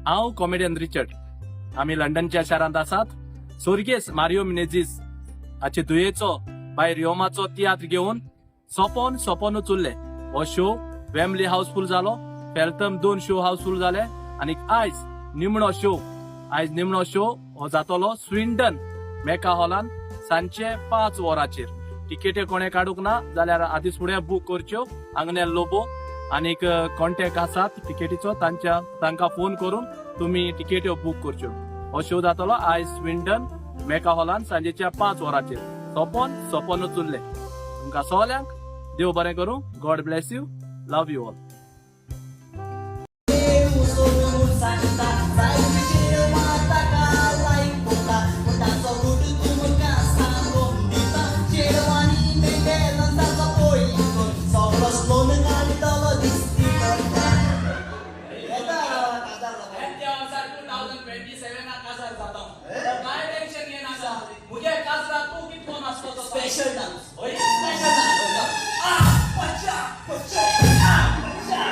हांव comedian Richard. आमी लंडनच्या शारांत आसात. सोर्गेस मारियो मिनेझीस हाचे दुयेचो बाय रियोमाचो तियात्र घेवन सोपोन सोपोनूच उरले. हो शो वेम्बली हाऊसफुल जालो. फेलतम दोन शो हाऊसफुल जाले आनी आयज निमणो शो, आयज निमणो शो हो जातलो स्विंडन मेका हॉलान सांजचे 5 वरांचेर. तिकेट्यो कोणें काडूंक ना जाल्यार आदींच फुडें बूक करच्यो. आंगनेल लोबो आनीक कॉन्टेक्ट आसात तिकेटीचो, तांच्या तांकां फोन करून तुमी तिकेट्यो बूक करच्यो. हो शो जातलो आयज स्विंडन मेका हॉलान सांजेच्या 5 वरांचेर. सोपोन सोपोनूच उरले. तुमकां सगल्यांक देव बरें करूं. God bless you. Love you all. सांगता जायती चेडवां ताका लायक करता, पूण ताचो गुट तुमकां सांगून दिता. चेडवांनी मेंटेनन्साचो पळय, सगळो लोन काडटलो दिसती पडटा. येता काजार जावपाक. त्या वर्सा 2027 काजार जाता. कांय टेन्शन घेनाका. मुगे काजरा तूं कितको नाचतो तो. Special dance. हय. Special dance. पच्चा पच्चा पच्चा.